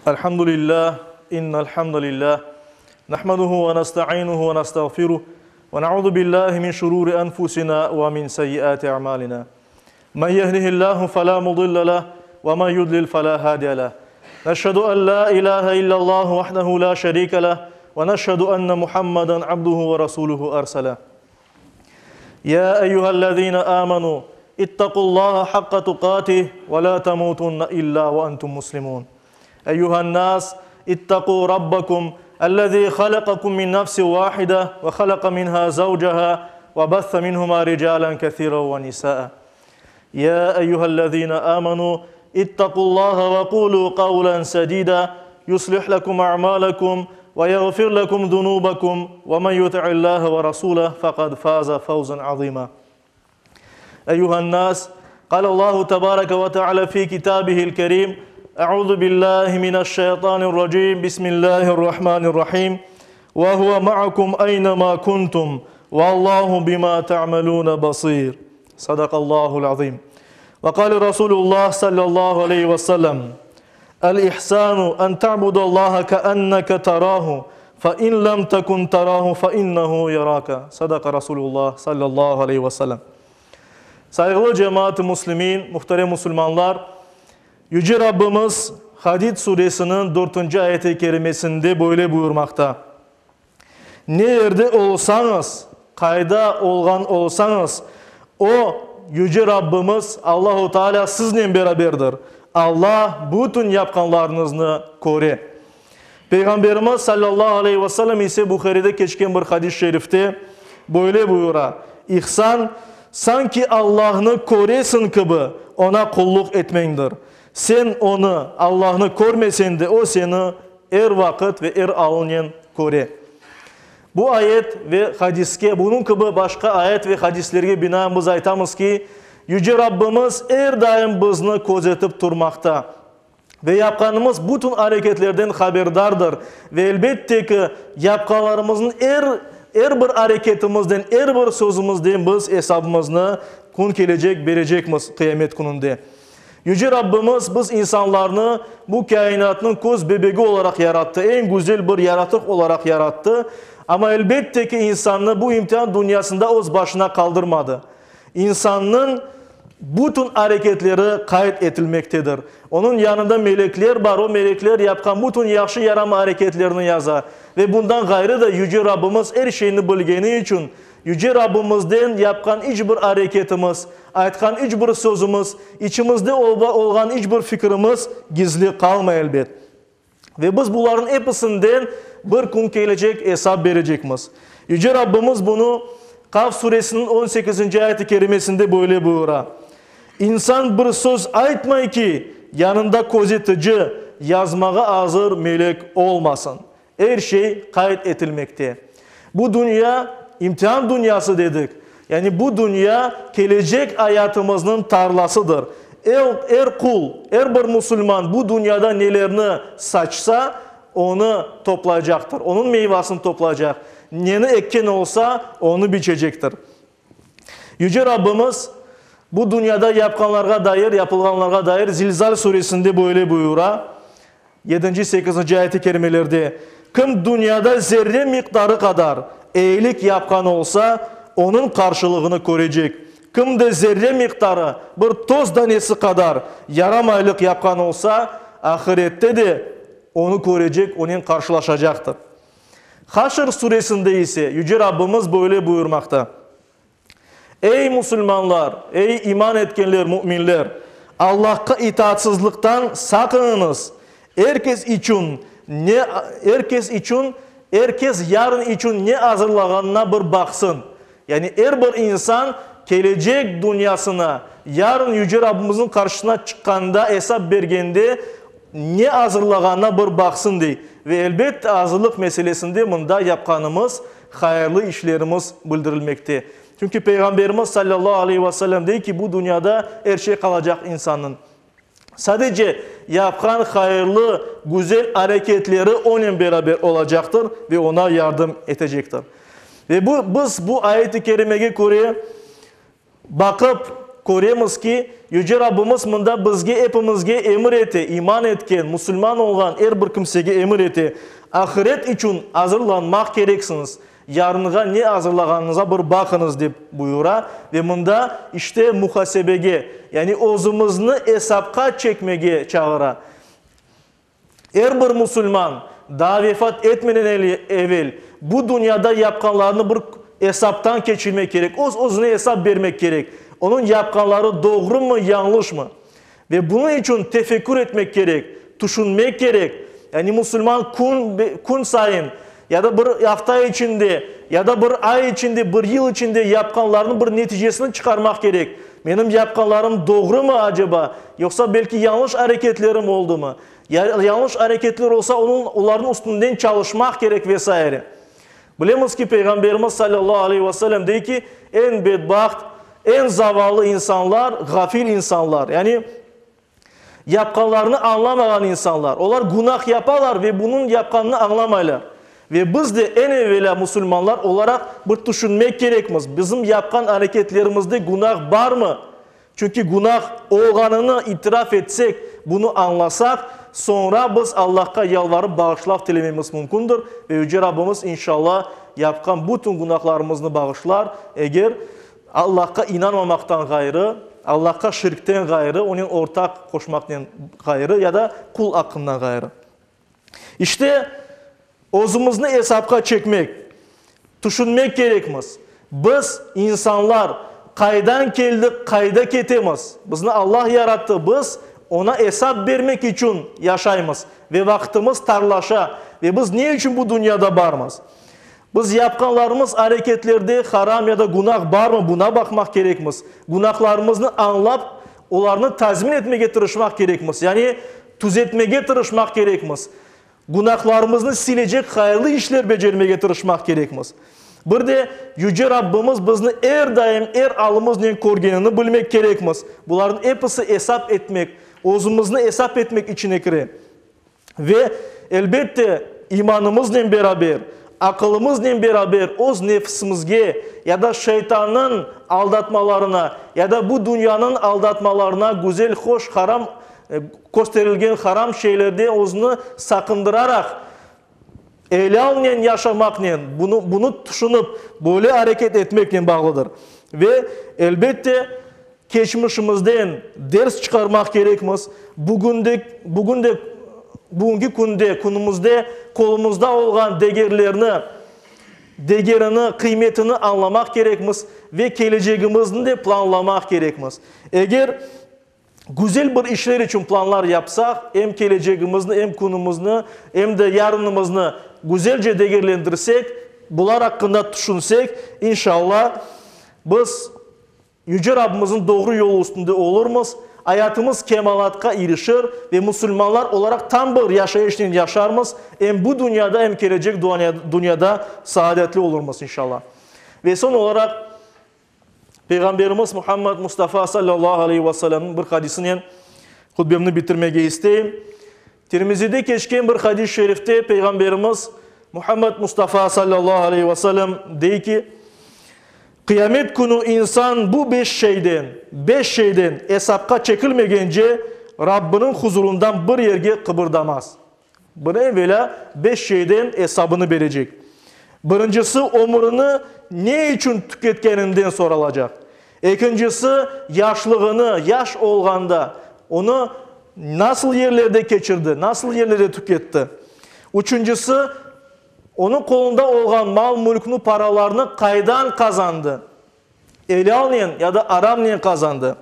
الحمد لله إن الحمد لله نحمده ونستعينه ونستغفره ونعوذ بالله من شرور أنفسنا ومن سيئات أعمالنا من يهده الله فلا مضل له ومن يضلل فلا هادي له نشهد أن لا إله إلا الله وحده لا شريك له ونشهد أن محمدا عبده ورسوله أرسله يا أيها الذين آمنوا اتقوا الله حق تقاته ولا تموتن إلا وأنتم مسلمون أيها الناس اتقوا ربكم الذي خلقكم من نفس واحدة وخلق منها زوجها وبث منهما رجالا كثيرا ونساء يا أيها الذين آمنوا اتقوا الله وقولوا قولا سديدا يصلح لكم أعمالكم ويغفر لكم ذنوبكم ومن يطع الله ورسوله فقد فاز فوزا عظيما أيها الناس قال الله تبارك وتعالى في كتابه الكريم أعوذ بالله من الشيطان الرجيم بسم الله الرحمن الرحيم وهو معكم أينما كنتم والله بما تعملون بصير صدق الله العظيم وقال رسول الله صلى الله عليه وسلم الإحسان أن تعبد الله كأنك تراه فإن لم تكن تراه فإنه يراك صدق رسول الله صلى الله عليه وسلم Sayğılı cemaat-ı muslimin, muhterem musulmanlar, Yüce Rabbimiz Hadid suresiniñ dörtünci ayeti kerimesinde böyle buyurmaqta, Ne yerde olsañız, qayda olğan olsañız, O, Yüce Rabbimiz Allahu Teala siznen beraberdir. Alla bütün yapqanlarıñıznı köre. Peyğamberimiz sallallahu aleyhi ve sellem ise Buharide keçken bir hadis-i şerifte böyle buyura, İhsan, sanki Allahnı köresiñ kibi, Oña qulluq etmeñdir. Sen Onı, Allahnı, körmeseñ de, O seni er vaqıt ve er alınen köre. Bu ayet ve hadiske, bunıñ kibi başqa ayet ve hadislerge binaen biz aytamız ki, Yüce Rabbimiz er daim bizni közetip turmaqta ve yapqanımız bütün areketlerden haberdardır ve elbette ki, yapqanlarımıznıñ er er bir areketimizden, er bir sözümizden biz esabımıznı kün kelecek berecekmiz qıyamet kününde. Yüce Rabbimiz biz insanlarnı bu kâinatnıñ köz bebegi olaraq yarattı, eñ güzel bir yaratıq olaraq yarattı. Amma elbette ki, insannı bu imtian dünyasında öz başına qaldırmadı. İnsannıñ bütün areketleri qayd etilmektedir. Onıñ yanında melekler bar, o melekler yapqan bütün yahşı-yaramı areketlerini yaza. Ve bundan ğayrı da Yüce Rabbimiz er şeyni bilgeni içün, Yüce Rabbimizden yapqan iç bir areketimiz, aytqan iç bir sözümiz, içimizde olğan iç bir fikrimiz gizli qalmay elbet. Ve biz bularnıñ episinden bir kün kelecek esap berecekmiz. Yüce Rabbimiz bunı Kaf suresiniñ on sekizinci ayet-i kerimesinde böyle buyura, İnsan bir söz aytmay ki, yanında közetici, yazmağa azır melek olmasın. Er şey qayd etilmekte. Bu dünya, imtian dünyası dedik. Yani bu dünya kelecek ayatımıznıñ tarlasıdır. Er, er qul, er bir musulman bu dünyada nelerni saçsa, onı toplaycaqtır, onıñ meyvasını toplaycaq. Neni ekken olsa, onı biçecektir. Yüce Rabbimiz bu dünyada yapqanlarğa dair, yapılğanlarğa dair Zilzal suresinde böyle buyura, Yedinci, sekizinci ayet-i kerimelerde, Kim dünyada zerre miqdarı qadar eyilik yapqan olsa, onıñ qarşılığını körecek. Kim de zerre miqdarı, bir toz danesi qadar yaramaylıq yapqan olsa, ahirette de onı körecek, onen qarşılaşacaqtır. Haşr suresinde ise Yüce Rabbimiz böyle buyurmaqta, Ey, musulmanlar! Ey, iman etkenler, müminler! Allahqa itaatsızlıqtan saqınıñız! Er kes içün ne, er kes içün, er kes yarın içün ne azırlağanına bir baqsın. Yani er bir insan kelecek dünyasına, yarın Yüce Rabbimizniñ qarşısına çıqqanda, esap bergende ne azırlağanına bir baqsın, dey. Ve elbette azırlıq meselesinde mında yapqanımız hayırlı işlerimiz bildirilmekte. Çünki Peyğamberimiz salâllahu aleyhi ve sellem dey ki, bu dünyada er şey qalacaq insannıñ. Sadece yapqan hayırlı, güzel areketleri onen beraber olacaqtır ve oña yardım etecektir. Ve bu, biz bu ayet-i kerimege köre baqıp. Köremiz ki, Yüce Rabbimiz mında bizge epimizge emir ete, iman etken, musulman olğan er bir kimsege emir ete, Ahiret içün azırlanmaq kereksiñiz, yarınğa ne azırlağanıñıza bir baqıñız, dep buyura ve mında, işte, muhasebege, yani özümizni esapqa çekmege çağıra. Er bir musulman, daa vefat etmeden evel, bu dünyada yapqanlarını bir esaptan keçirmek kerek, öz-özüne esap bermek kerek, onıñ yapqanları doğrumı, yañlışmı? Ve bunıñ içün tefekkür etmek kerek, tüşünmek kerek. Yani musulman kün, kün sayın, ya da bir afta içinde, ya da bir ay içinde, bir yıl içinde yapqanlarınıñ bir neticesini çıqarmaq kerek. Menim yapqanlarım doğrumı aceba, yoqsa belki yañlış areketlerim oldumı? Ya yañlış areketler olsa, onıñ, olarnıñ üstünden çalışmaq kerek ve saire. Bilemiz ki, Peyğamberimiz salâllahu aleyhi ve sellem dey ki, eñ bedbaht, eñ zavallı insanlar, ğafil insanlar, yani yapqanlarını añlamağan insanlar. Olar günah yapalar ve bunıñ yapqanını añlamaylar. Ve biz de eñ evelâ musulmanlar olaraq bir tüşünmek kerekmiz, bizim yapqan areketlerimizde günah barmı? Çünki günah olğanını itiraf etsek, bunı añlasaq, soñra biz Allahqa yalvarıp bağışlav tilememiz mümkündir ve Yüce Rabbimiz, inşallah, yapqan bütün günahlarımıznı bağışlar, eger Allahqa inanmamaqtan ğayrı, Allahqa şirkten ğayrı, onen ortaq qoşmaqnen ğayrı ya da qul aqqından ğayrı. İşte, özümizni esapqa çekmek, tüşünmek kerekmiz. Biz, insanlar, qaydan keldik, qayda ketemiz? Bizni Allah yarattı, biz Oña esap bermek içün yaşaymız ve vaqtımız tarlaşa. Ve biz ne içün bu dünyada barmız? Biz yapqanlarımız areketlerde haram ya da günah barmı, buna baqmaq kerekmiz. Günahlarımıznı añlap, olarnı tazmin etmege tırışmaq kerekmiz, yani tüzetmege tırışmaq kerekmiz. Günahlarımıznı silecek hayırlı işler becermege tırışmaq kerekmiz. Bir de Yüce Rabbimiz bizni er daim, er alımıznen körgenini bilmek kerekmiz. Bularnıñ episi esap etmek, özümizni esap etmek içine kire. Ve, elbette, imanımıznen beraber, aqılımıznen beraber öz nefisimizge ya da şeytannıñ aldatmalarına, ya da bu dünyanıñ aldatmalarına güzel, hoş, haram kösterilgen haram şeylerde özüni saqındıraraq, elâlnen yaşamaqnen, bunı, bunı tüşünip, böyle areket etmeknen bağlıdır. Ve, elbette, Keçmişimizden ders çıqarmaq kerekmiz, bugünde, bugün de, bugünki künde, künümizde qolumızda olğan degerlerni, degerini, qıymetini añlamaq kerekmiz ve kelecegimizni de planlamaq kerekmiz. Eger güzel bir işler içün planlar yapsaq, em kelecegimizni, em künümizni, em de yarınımıznı güzelce degerlendirsek, bular aqqında tüşünsek, inşallah, biz Yüce Rabbimizniñ doğru yolu üstünde olurmız, ayatımız kemalatqa irişir ve musulmanlar olaraq tam bir yaşayışnen yaşarmız, em bu dünyada, em kelecek dünyada saadetli olurmız, inşallah. Ve soñ olaraq, Peyğamberimiz Muhammad Mustafa sallallahu aleyhi ve sellemniñ bir hadisinen hutbemni bitirmege isteyim. Tirmizide keçken bir hadis-i şerifte Peyğamberimiz Muhammad Mustafa sallallahu aleyhi ve sellem dey ki, Qıyamet künü insan bu beş şeyden, beş şeyden, esapqa çekilmegence, Rabbiniñ huzurundan bir yerge qıbırdamaz. Bunı evelâ beş şeyden esabını berecek. Birincisi, ömürini ne içün tüketkeninden soralacaq. Ekincisi, yaşlığını, yaş olğanda, onı nasıl yerlerde keçirdi, nasıl yerlerde tüketti. Üçüncisi, Onıñ qolunda olğan mal-mülkni, paralarnı qaydan qazandı? Elâlnen ya da aramnen qazandı.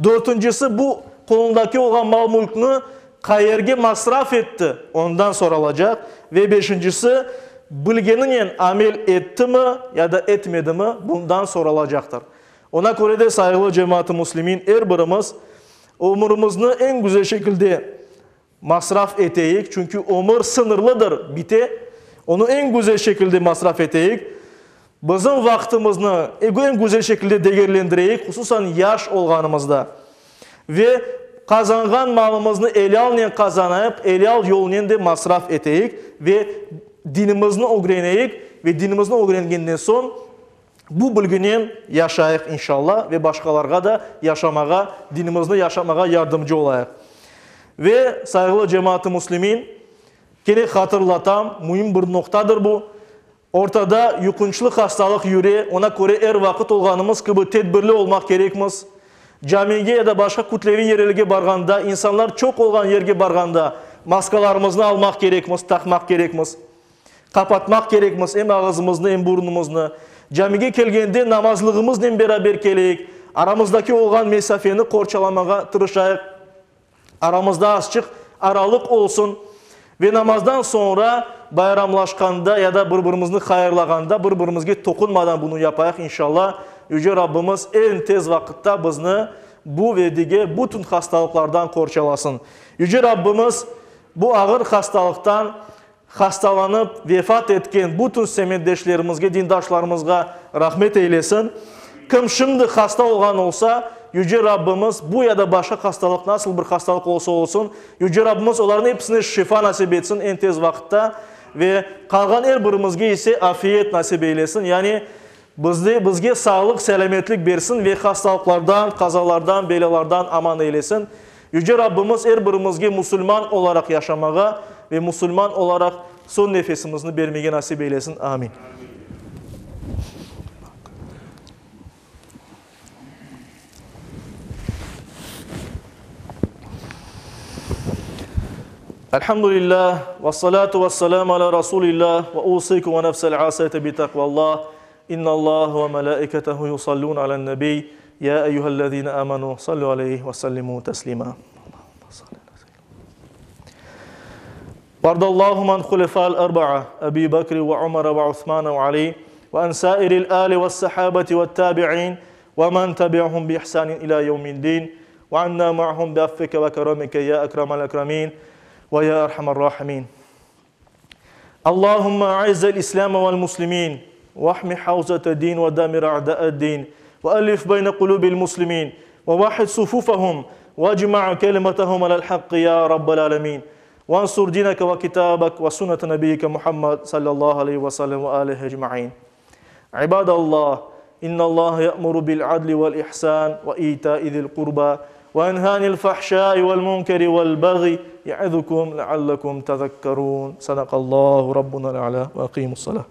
Dörtüncisi, bu qolundaki olğan mal-mülkni qayerge masraf etti, ondan soralacaq. Ve beşincisi, bilgeninen amel ettimi ya da etmedimi, bundan soralacaqtır. Ona köre de, sayğılı cemaat-ı müslimin, er birimiz ömürimizni eñ güzel şekilde Masraf eteyik, çünki ömür sıñırlıdır, bite. Onı eñ güzel şekilde masraf eteyik. Bizim vaqtımıznı eñ güzel şekilde degerlendireyik, hususan yaş olğanımızda. Ve qazanğan malımıznı elâlnen qazanayıq, elâl yolnen de masraf eteyik ve dinimizni ögreneyik ve dinimizni ögrengenden soñ. Bu bilginen yaşayıq, inşalla, ve başqalarğa da yaşamağa, dinimizni yaşamağa yardımcı olayıq. Ve, sayğılı cemaat-ı müslimin, kene hatırlatam, müim bir noqtadır bu, ortada yuqunçlı hastalıq yüre, ona köre er vaqıt olğanımız kibi tedbirli olmaq kerekmiz. Camige ya da başqa kütleviy yerlerge barğanda, insanlar çoq olğan yerge barğanda, maskalarımıznı almaq kerekmiz, taqmaq kerekmiz. Qapatmaq kerekmiz em ağızımıznı, em burnumıznı. Camige kelgende namazlığımıznen beraber keleyik, aramızdaki olğan mesafeni qorçalamağa tırışayıq, aramızda azçıq aralıq olsun ve namazdan soñra bayramlaşqanda ya da bir-birimizni hayırlağanda bir-birimizge toqunmadan bunı yapayıq, inşallah, Yüce Rabbimiz eñ tez vaqıtta bizni bu ve diger bütün hastalıqlardan qorçalasın. Yüce Rabbimiz bu ağır hastalıqtan Hastalanıp vefat etken bütün semetdeşlerimizge, dindaşlarımızğa rahmet eylesin. Kim şimdi hasta olğan olsa, Yüce Rabbimiz bu ya da başqa hastalıq, nasıl bir hastalıq olsa olsun, Yüce Rabbimiz olarnıñ episine şifa nasip etsin eñ tez vaqıtta ve qalğan er birimizge ise afiyet nasip eylesin, yani bizde, bizge sağlıq, selâmetlik bersin ve hastalıqlardan, qazalardan, belâlardan aman eylesin. Yüce Rabbimiz er birimizge musulman olaraq yaşamağa ve musulman olaraq soñ nefesimizni bermege nasip eylesin. Amin. Elhamdülillah, vessalatu vesselam ala Rasulillah, ve usikum ve nefsel asiyete bi takvallah. İnnallah ve melaiketehu yusallun alen nebiy, ya eyyühellezine amenu sallu aleyhi ve sellimu teslima. Vardallahu an hulefa'l erba'a, Ebi Bekri ve Umara ve Usmana ve Ali, ve an sairil ali ve sahabeti ve tabi'in, ve men tebi'ahum bi ihsanin ila yevmiddin, ve anna ma'hum bi affike ve keremike ya ekremel ekremin, ve ya erhamer rahimin. Allahümme a'izzel İslâme vel muslimin, vahmi havzete din ve damir a'da'ed din, ve ellif beyne kulubil muslimin, ve vahhid sufufahum, vecma' kelimetehum alel hakkı ya Rabbel alemin. Vansur dineke ve kitabek ve sünnete nebiyyike Muhammed sallallahu aleyhi ve sellem ve alihi ecmain. İbadallah, İnnallaha ya'muru bil adli vel ihsan ve ita'i zil qurba ve yenha anil fahşai vel munkeri vel bagyi ya'izukum leallekum tezekkerun. Sadaqallahu Rabbunal a'la ve aqimus salah.